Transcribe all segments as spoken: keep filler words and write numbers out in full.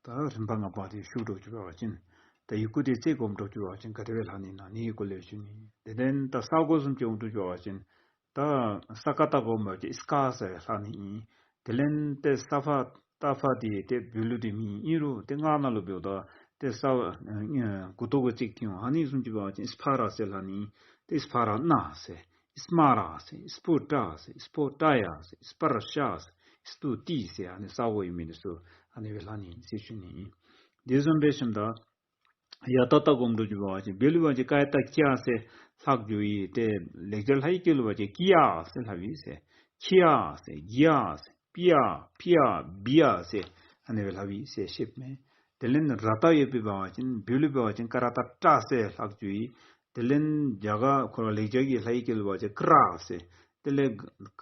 ད་རིམ་པ་ལྔ་པ་དེ་ཞུ་འགྱོ་འགྱོ་བ་ཅིན་ད་ཡི་གུ་དེ་རྩིས་འགྱོ་འགྱོ་བ་ཅིན་ག་དེ་སྦེ་ལྷག་ནི་ཨིན་ན་ནི་ཡི་གུ་ལས་ཞུ་ནི། དེ་ལས་ད་ས་གོ་བཟུམ་ཅིག་འོང་འགྱོ་བ་ཅིན་ད་ས་ཀ་བཏགས་གོ་མ་ཅིག་སི་ཀ་ཟེར་ལྷག་ནི་ཨིན། དེ་ལས་ཏེ་ས་ཕ་ཏ་ཕ་དེ་ཏེ་བོད་ལུ་དེ་མིང་ཨིན་རུང་ཏེ་སྔགས་ནང་ལུ་འབདཝ་ད་ཏེ་ས་ཨ་གུ་ཏོ་གུ་ཅིག་ཐོན་འོང་། ཨ་ནི་བཟུམ་ཅིག་འབད་བ་ཅིན་སི་ཕ་ར་ཟེར་ལྷག་ནི། ཏེ་སི་ཕ་ར་ན་ཟེར། སི་མ་ར་ཟེར། སི་པུ་ཏ་ཟེར། སི་པོ་ཏ་ཡ་ཟེར། སི་པ་ར་ཤ་ཟེར། སི་ཏུ་ཏི་ཟེར། ཨ་ནི་ས་གོ་ཡོད་མི་འདི་ཚུ་ཨ་ནི་སྦེ་ལྷག་ནི་ཟེར་ཞུ་ནི་ཨིན། དེ་བཟུམ་སྦེ་ཞིནམ་ད་ཡ་བཏགས་བཏགས་གོ་མ་འགྱོ་འགྱོ་བ་ཅིན་བོད་ལུ་འབད་བ་ཅིན་ཀ་ཡ་བཏགས་ཀྱ་ཟེར་ལྷག་འགྱོ་ཡི། ཏེ་ལེགས་སྦྱར་ལྷ་ཡི་གི་ལུ་འབད་བ་ཅིན་ཀི་ཡ་ཟེར་ལྷགཔ་ཨིན་ཟེར། ཁི་ཡ་ཟེར། གི་ཡ་ཟེར། པི་ཡ་ཕི་ཡ་བི་ཡ་ཟེར་ཨ་ནི་སྦེ་ལྷགཔ་ཨིན་ཟེར་བཤདཔ་མས། དེ་ལས་ར་བཏགས་ཡོདཔ་འབད་བ་ཅིན་བོད་ལུ་འབད་བ་ཅིན་ཀ་ར་བཏགས་ཀྲ་ཟེར་ལྷག་འགྱོ་ཡི། དེ་ལས་རྒྱ་གར་ཁོ་ར་ལེགས་སྦྱར་གྱི་ལྷ་ཡི་གི་ལུ་འབད་བ་ཅིན་ཀྲ་ཟེར། དེ་ལས་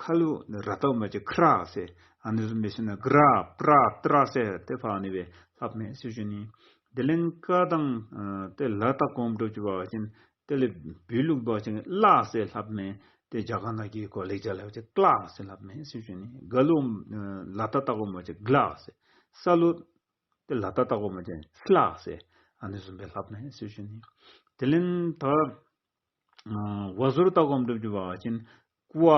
ཁ་ལུ་ར་བཏགས་མ་ཅིག་ཁྲ་ཟེར། ཨ་ནི་བཟུམ་སྦེ་ཞིནམ་ན་གྲ་པྲ་ཏྲ་ཟེར་ཏེ་ཕར་ཨ་ནི་སྦེ་ལྷགཔ་མས་ཟེར་ཞུ་ནི། དེ་ལས་ཀ་དང་ཨ་ཏེ་ལ་བཏགས་གོ་མ་འགྱོ་འགྱོ་བ་ཅིན་དེ་ལས་བོད་ལུ་འབད་བ་ཅིན་ལ་ཟེར་ལྷགཔ་མས། ཏེ་རྒྱ་གར་ནང་གི་ཁོ་ལེགས་སྦྱར་ལུ་འབད་བ་ཅིན་ཀླ་ཟེར་ལྷགཔ་མས་ཟེར་ཞུ་ནི། ག་ལུ་ཨ་ལ་བཏགས་བཏགས་གོ་མ་ཅིག་གླ་ཟེར། ས་ལུ་ཏེ་ལ་བཏགས་བཏགས་གོ་མ་ཅིག་སླ་ཟེར་ཨ་ནི་བཟུམ་སྦེ་ལྷགཔ་མས་ཟེར་ཞུ་ནི། དེ་ལས་ད་ཨ་བ་ཟུར་བཏགས་གོ་མ་འགྱོ་འགྱོ་བ་ཅིན་ཀུ་བ་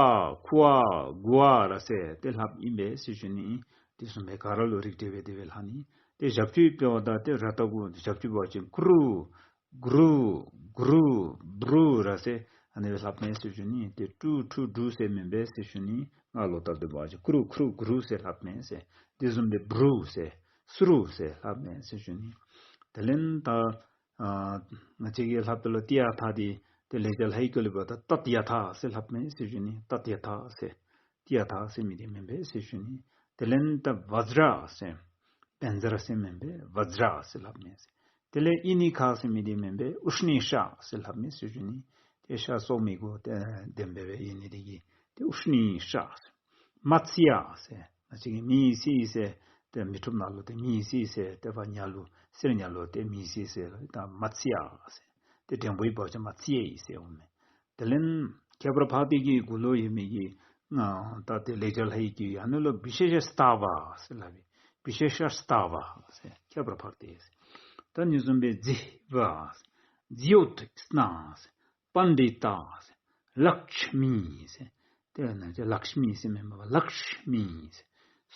ཁུ་བ་གུ་བ་ར་ཟེར་ཏེ་ལྷགཔ་ཨིན་པས་ཟེར་ཞུ་ནི། དེ་བཟུམ་སྦེ་ག་ར་ལུ་རིགས་འགྲེ་སྦེ་དེ་སྦེ་ལྷག་ནི། ཏེ་ཞབས་ཀྱུ་འབདཝ་ད་ཏེ་ར་བཏགས་གུ་ཞབས་ཀྱུ་འབད་བ་ཅིན་ཀུ་རུ་གུ་རུ་གུ་རུ་བུ་རུ་ར་ཟེར་ཨ་ནི་སྦེ་ལྷགཔ་མས་ཟེར་ཞུ་ནི། ཏེ་ཀྲུ་ཁྲུ་གྲུ་ཟེར་མེན་པས་ཟེར་ཞུ་ནི། ང་ལོག་ལྟབ་འདི་འབད་བ་ཅིན་ཀུ་རུ་ཁུ་རུ་གུ་རུ་ཟེར་ལྷགཔ་མས་ཟེར། དེ་བཟུམ་སྦེ་བུ་རུ་ཟེར་སུ་རུ་ཟེར་ལྷགཔ་མས་ཟེར་ཞུ་ནི། དེ་ལས་ད་ཨ་ང་བཅས་ཀྱིས་ལྷགཔ་ད་ལུ་ཏདྱ་ཐཱ་འདི་ཏེ་ལེགས་སྦྱར་ལྷ་ཡི་གི་ལུ་འབདཝ་ད་ཏདྱ་ཐཱ་ཟེར་ལྷགཔ་མས་ཟེར་ཞུ་ནི། ཏདྱ་ཐཱ་ཟེར་ཏདྱ་ཐཱ་ཟེར་མི་འདི་མེན་པས་ཟེར་ཞུ་ནི། དེ་ལས་ད་བཛྲ་ཟེར་བཛྲ་ཟེར་མེན་པས། བཛྲ་ཟེར་ལྷགཔ་མས་ཟེར། དེ་ལས་ཨི་ནི་ག་ཟེར་མི་འདི་མེན་པས། ཨུཥྚི་ཤ་ཟེར་ལྷགཔ་མས་ཟེར་ཞུ་ནི། ཏེ་ཤ་སོག་མི་གུ་ཏེ་ལྡན་པའི་ཨི་ནི་འདི་གིས་ཏེ་ཨུཥྚི་ཤ་ཟེར། མ་ཙྱ་ཟེར། ང་བཅས་ཀྱིས་མི་སི་ཟེར་ཏེ་མི་ཐུབ་ནང་ལུ་ཏེ་མི་སི་ཟེར་ཏེ་ཕར་ཉ་ལུ་གསེར་ཉ་ལུ་ཏེ་མི་སི་ཟེར་ད་མ་ཙྱ་ཟེར། ཏེ་འགྲེང་བུ་ཡོདཔ་འབད་བ་ཅིན་མ་ཙྱའི་ཟེར་འོང་མས། དེ་ལས་ཁྱད་པར་འཕགས་བསྡུས་ཀྱི་གུ་ལུ་ཡོད་མི་གི་ཨ་ད་ཏེ་ལེགས་སྦྱར་ལྷ་ཡི་གི་ཨ་ནི་ལུ་བི་ཤེ་ཤ་སྟ་བ་ཟེར་སླབ་ཨིན། བི་ཤེ་ཤ་སྟ་བ་ཟེར་ཁྱད་པར་འཕགས་བསྡུས་ཟེར། ད་ཨ་ནི་བཟུམ་སྦེ་ཛི་ཝ་ཟེར། ཛི་ཡོད་སྣ་ཟེར། པཎྜི་ཏ་ཟེར། ལཀྵ་མི་ཟེར། ཏེ་ན་ཅིག་ལཀྵ་མི་ཟེར་མེན་པར་ལཀྵ་མི་ཟེར།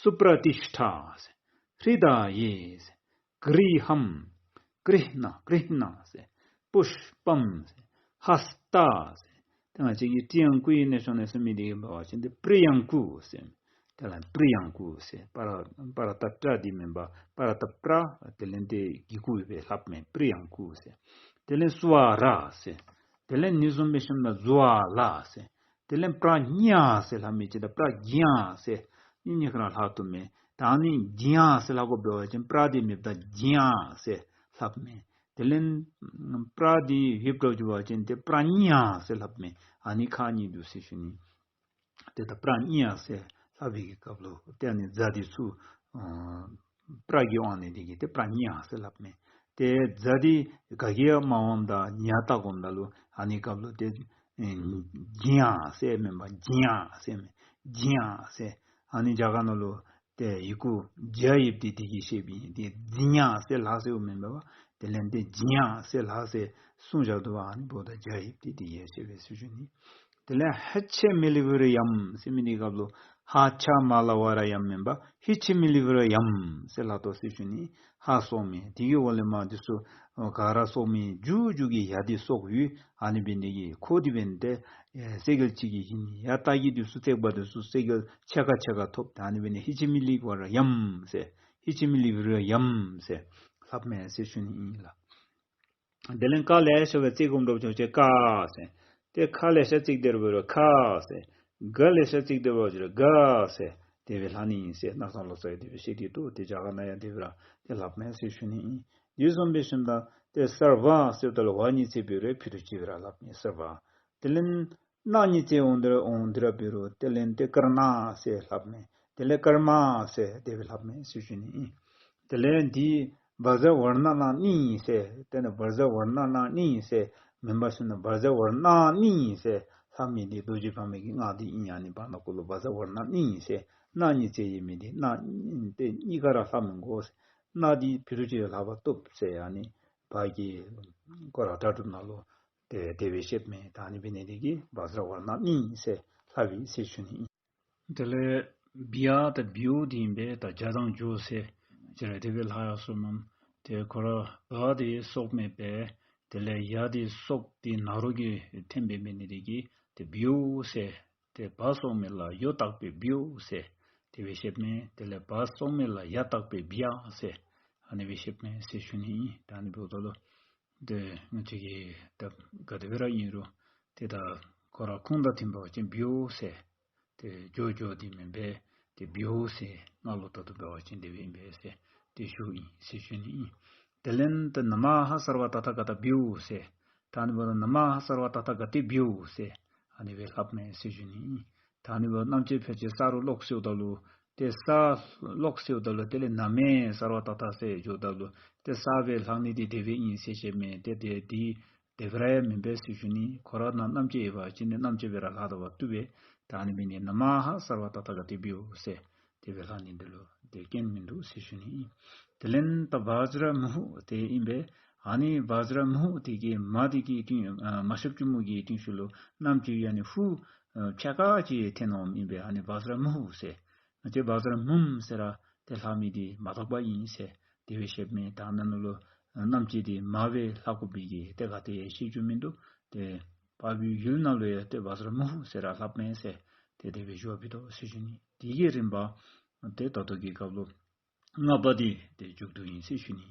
སུ་པྲ་ཏིཥྛ་ཟེར། ཧྲི་ད་ཡེ་ཟེར། གྲི་ཧཾ། ཀྲིཥྞ་ཀྲིཥྞ་ཟེར། པུཥྤཾ་ཟེར། ཧསྟ་ཟེར། ཏེ་ང་བཅས་ཀྱིས་ཀྲི་ཡང་ཀུ་ཡི་གནས་ཤོང་ནས་ཟེར་མི་འདི་འབད་བ་ཅིན་ཏེ་པྲི་ཡང་ཀུ་ཟེར། དེ་ལས་པྲི་ཡང་ཀུ་ཟེར། པ་ར་པ་ར་བཏགས་པྲ་འདི་མེན་པར་པ་ར་བཏགས་པྲ་དེ་ལས་ཏེ་གི་གུ་སྦེ་ལྷགཔ་མས། པྲི་ཡང་ཀུ་ཟེར། དེ་ལས་སུ་བ་ར་ཟེར། དེ་ལས་ཨ་ནི་བཟུམ་སྦེ་ཞིནམ་ན་ཛུ་བ་ལ་ཟེར། དེ་ལས་པྲ་ཛྙཱ་ཟེར་ལྷག་མི་ཅིག་དང་པྲ་ཛྙཱ་ཟེར་ཨ་ནི་གཉིས་ཀ་ར་ལྷག་བཏུབ་མས། ད་ཨ་ནི་ཛྙཱ་ཟེར་ལྷག་དགོཔ་འབད་བ་ཅིན་པྲ་འདི་མེདཔ་ད་ཛྙཱ་ཟེར་ལྷགཔ་མས། དེ་ལས་པྲ་འདི་ཡོདཔ་འགྱོ་བ་ཅིན་ཏེ་པྲ་ཛྙཱ་ཟེར་ལྷགཔ་མས། ཨ་ནི་ཁག་གཉིས་འདུག་ཟེར་ཞུ་ནི། ཏེ་ད་པྲ་ཛྙཱ་ཟེར་ལྷག་པའི་གི་སྐབས་ལུ་ཏེ་ཨ་ནི་ཛ་འདི་ཚུར་ཨ་པྲ་གི་དབང་ནི་འདི་གིས་ཏེ་པྲ་ཛྙཱ་ཟེར་ལྷགཔ་མས། ཏེ་ཛ་འདི་ག་གིས་ཡང་མ་འོངམ་ད་ཛྙཱ་བཏགས་འོངམ་ད་ལུ་ཨ་ནི་སྐབས་ལུ་ཏེ་ཨེ་ཛྙཱ་ཟེར་མེན་པར་ཛྙཱ་ཟེར་མས། ཛྙཱ་ཟེར། ཨ་ནི་རྒྱ་གར་ནང་ལུ་ཏེ་ཡི་གུ་ཛ་ཡོདཔ་འདི་འདི་གིས་ཤེསཔ་ཨིན། ཏེ་ཛྙཱ་ཟེར་ལྷག་ཟེརཝ་མེན་པར་དེ་ལས་ཏེ་ཛྙཱ་ཟེར་ལྷག་ཟེར་གསུངས་བཞག་འདུག་པ། ཨ་ནི་འབདཝ་ད་ཛ་ཡོདཔ་འདི་འདི་གིས་ཤེས་པས་ཟེར་ཞུ་ནི། དེ་ལས་ཧ་ཆ་མི་ལི་བུ་རི་ཡམ་ཟེར་མི་འདི་སྐབས་ལུ་ཧ་ཆ་མ་ལ་བ་ར་ཡམ་མེན་པར་ཧི་ཆི་མི་ལི་བུ་རི་ཡམ་ཟེར་ལྷག་དོ་ཟེར་ཞུ་ནི། ཧ་སོགས་མི་དེ་གི་འོག་ལས་མར་འདི་ཚུ་ག་ར་སོགས་མི་མཇུག་མཇུག་གི་ཡ་འདི་སོགས་ཡོད། ཨ་ནི་འབད་ནི་དེ་གིས་ཁོ་འདི་འབདན་ཏེ་ཨེ་སེ་གོལ་གཅིག་གི་ཨིན། ཡ་བཏགས་ཀྱི་འདི་ཚུ་བརྩེགས་པ་འདི་ཚུ་སེ་གོལ་ཕྱེད་ཀ་ཕྱེད་ཀ་ཐོབ། ད་ཨ་ནི་འབད་ནི་ཧི་ཆི་མི་ལི་བུ་རི་ཡམ་ཟེར་ཧི་ཆི་མི་ལི་བུ་རི་ཡམ་ཟེར་ལྷགཔ་མས་ཟེར་ཞུ་ནི་ཨིན་ལགས། དེ་ལས་ཀ་ལེ་ཤ་སྦེ་བརྩེགས་དགོཔ་འདྲཝ་ཅིག་ཀ་ཟེར། ཏེ་ཁ་ལེ་ཤ་བརྩེགས་དེ་ར་འབད་རུང་ཁ་ཟེར། ག་ལེ་ཤ་བརྩེགས་དེ་ར་འབད་རུང་ག་ཟེར། དེ་སྦེ་ལྷག་ནི་ཨིན་ཟེར་སྣང་བསམ་ལོ་ཙཱ་གིས་དེ་སྦེ་བཤད་དེ་འདུག། ཏེ་རྒྱ་གར་ནང་ཡང་དེ་སྦེ་ར་ཏེ་ལྷགཔ་མས་ཟེར་ཞུ་ནི་ཨིན། དེ་བཟུམ་སྦེ་ཞིནམ་ད་ཏེ་སརྦ་ཟེརཝ་ད་ལུ་བ་གཉིས་བརྩེགས་འབད་རུང་ཕྱེད་དོ་གཅིག་སྦེ་ར་ལྷགཔ་མས། སརྦ། དེ་ལས་ན་གཉིས་བརྩེགས་འོང་དེ་ར་འོང་དེ་ར་འབད་རུང་དེ་ལས་ཏེ་ཀར་ན་ཟེར་ལྷགཔ་མས། དེ་ལས་ཀརྨ་ཟེར་དེ་སྦེ་ལྷགཔ་མས་ཟེར་ཞུ་ནི་ཨིན། དེ་ལས་འདི་བཛྲ་ཝར་ཎ་ན་ནི་ཟེར། དེ་ལས་བཛྲ་ཝར་ཎ་ན་ནི་ཟེར་མེན་པར་ཞིནམ་ན་བཛྲ་ཝར་ཎ་ནི་ཟེར་ལྷག་མི་འདི་རྡོ་རྗེ་འཕགས་མའི་གི་སྔགས་འདི་ཨིན། ཨ་ནི་བར་ན་ཀོ་ལུ་བཛྲ་ཝར་ཎ་ནི་ཟེར་ན་གཉིས་བརྩེགས་ཡོད་མི་འདི་ན་ཏེ་གཉིས་ཀ་ར་ལྷག་མི་དགོ་ཟེར། སྣ་འདི་ཕི་རུ་ཅིག་ལྷག་པར་བཏུབ་ཟེར། ཨ་ནི་བ་གི་སྐོར་ར་སྒྲ་སྒྲུབ་ནང་ལུ་དེ་དེ་སྦེ་བཤདཔ་མས། ད་ཨ་ནི་འབད་ནི་དེ་གིས་བཛྲ་ཝར་ཎ་ཨིན་ཟེར་ལྷག་པའི་ཟེར་ཞུ་ནི་ཨིན། དེ་ལས་བི་ཡ་དང་བི་ཡོ་འདི་ཨིན་པས། ད་བྱ་དང་འཇོ་ཟེར་ཅི་ར་དེ་སྦེ་ལྷག་ཡར་སོ་མས། དེ་ཁོ་ར་བ་འདི་སྲོག་མེད་པས། དེ་ལས་ཡ་འདི་སྲོག་འདི་ན་རོ་གི་ཐེམ་སྦེ་འབད་ནི་དེ་གིས་དེ་བི་ཡོ་ཟེར། དེ་བ་སྲོག་མེད་ལ་ཡོ་བཏགས་པས་བི་ཡོ་ཟེར་དེ་སྦེ་བཤདཔ་མས། དེ་ལས་བ་སྲོག་མེད་ལ་ཡ་བཏགས་པས་བི་ཡ་ཟེར་ཨ་ནི་སྦེ་བཤདཔ་མས་ཟེར་ཞུ་ནི་ཨིན། ད་ཨ་ནི་འབདཝ་ད་ལུ་དེ་ང་བཅས་ཀྱིས་ད་ག་དེ་སྦེ་ར་ཨིན་རུང་དེ་ད་ཁོ་ར་ཁུངས་དང་མཐུན་པ་ཅིན་བི་ཡོ་ཟེར། དེ་ཇོ་ཇོ་འདི་མེན་པས། དེ་བི་ཡོ་ཟེར་ང་ལུ་ད་ལྟོ་འབད་བ་ཅིན་དེ་སྦེ་ཨིན་པས་ཟེར་དེ་ཞུཝ་ཨིན་ཟེར་ཞུ་ནི་ཨིན། དེ་ལས་ད་ན་མ་ཧ་སརྦ་ཏ་ཐཱ་ག་ཏ་བི་ཡོ་ཟེར། ད་ཨ་ནི་འབདཝ་ད་ན་མ་ཧ་སརྦ་ཏ་ཐཱ་ག་ཏེ་བི་ཡོ་ཟེར་ཨ་ནི་སྦེ་ལྷགཔ་མས་ཟེར་ཞུ་ནི་ཨིན། ད་ཨ་ནི་འབདཝ་ད་རྣམ་བཅད་ཕལ་ཆེར་ས་རུ་ལོག་སོཝ་ད་ལུ་དེ་ས་ལོག་སོཝ་ད་ལུ་དེ་ལས་ན་མེ་སརྦ་ཏ་ཐཱ་ཟེར་འགྱོཝ་ད་ལུ་དེ་ས་སྦེ་ལྷག་ནི་འདི་དེ་སྦེ་ཨིན་ཟེར་བཤདཔ་མས། དེ་དེ་འདི་དེ་སྦེ་ར་ཡང་མེན་པས་ཟེར་ཞུ་ནི། ཁོ་ར་ནང་རྣམ་བཅད་ཡོད་པ་ཅིན་ནི་རྣམ་བཅད་སྦེ་ར་ལྷག་ད་བ་བཏུབ་པས། ད་ཨ་ནི་འབད་ནི་ན་མ་ཧ་སརྦ་ཏ་ཐཱ་ག་ཏེ་བི་ཡོ་ཟེར་དེ་སྦེ་ལྷག་ནི་འདི་ལུ་དེ་རྐྱེན་མིན་འདུག་ཟེར་ཞུ་ནི་ཨིན། དེ་ལས་ད་བཛྲ་མུ་ཧུ་དེ་ཨིན་པས། ཨ་ནི་བཛྲ་མུ་ཧུ་དེ་གི་མ་དེ་གི་རྟིང་ཨ་མ་ཞབས་ཀྱུ་མུ་གི་རྟིང་ཤུལ་ལུ་རྣམ་བཅད་ཡོད་ནི་ཧུ་ཨ་ཕྱེད་ཀ་ཅིག་འཐེན་འོངམ་ཨིན་པས། ཨ་ནི་བཛྲ་མུ་ཧུ་ཟེར། ང་བཅས་བཛྲ་མུམ་ཟེར་ར་དེ་ལྷག་མི་འདི་མ་དག་པ་ཨིན་ཟེར་དེ་སྦེ་བཤདཔ་མས། ད་ནཱ་ལུ་རྣམ་བཅད་འདི་མ་སྦེ་ལྷག་དགོ་པའི་གི་དེ་ག་ཏེ་ཡང་བཤད་རྒྱུ་མིན་འདུག། དེ་པ་བི་ཡུལ་ནང་ལུ་ཡང་དེ་བཛྲ་མུ་ཧུ་ཟེར་ར་ལྷགཔ་མས་ཟེར་དེ་དེ་སྦེ་ཞུ་བ་འབད་དོ་ཟེར་ཞུ་ནི། དེ་གི་རིམ་པ་དེ་ད་ལྟོ་གི་སྐབས་ལུ་ལྔ་པ་འདི་དེ་མཇུག་བསྡུ་ཨིན་ཟེར་ཞུ་ནི།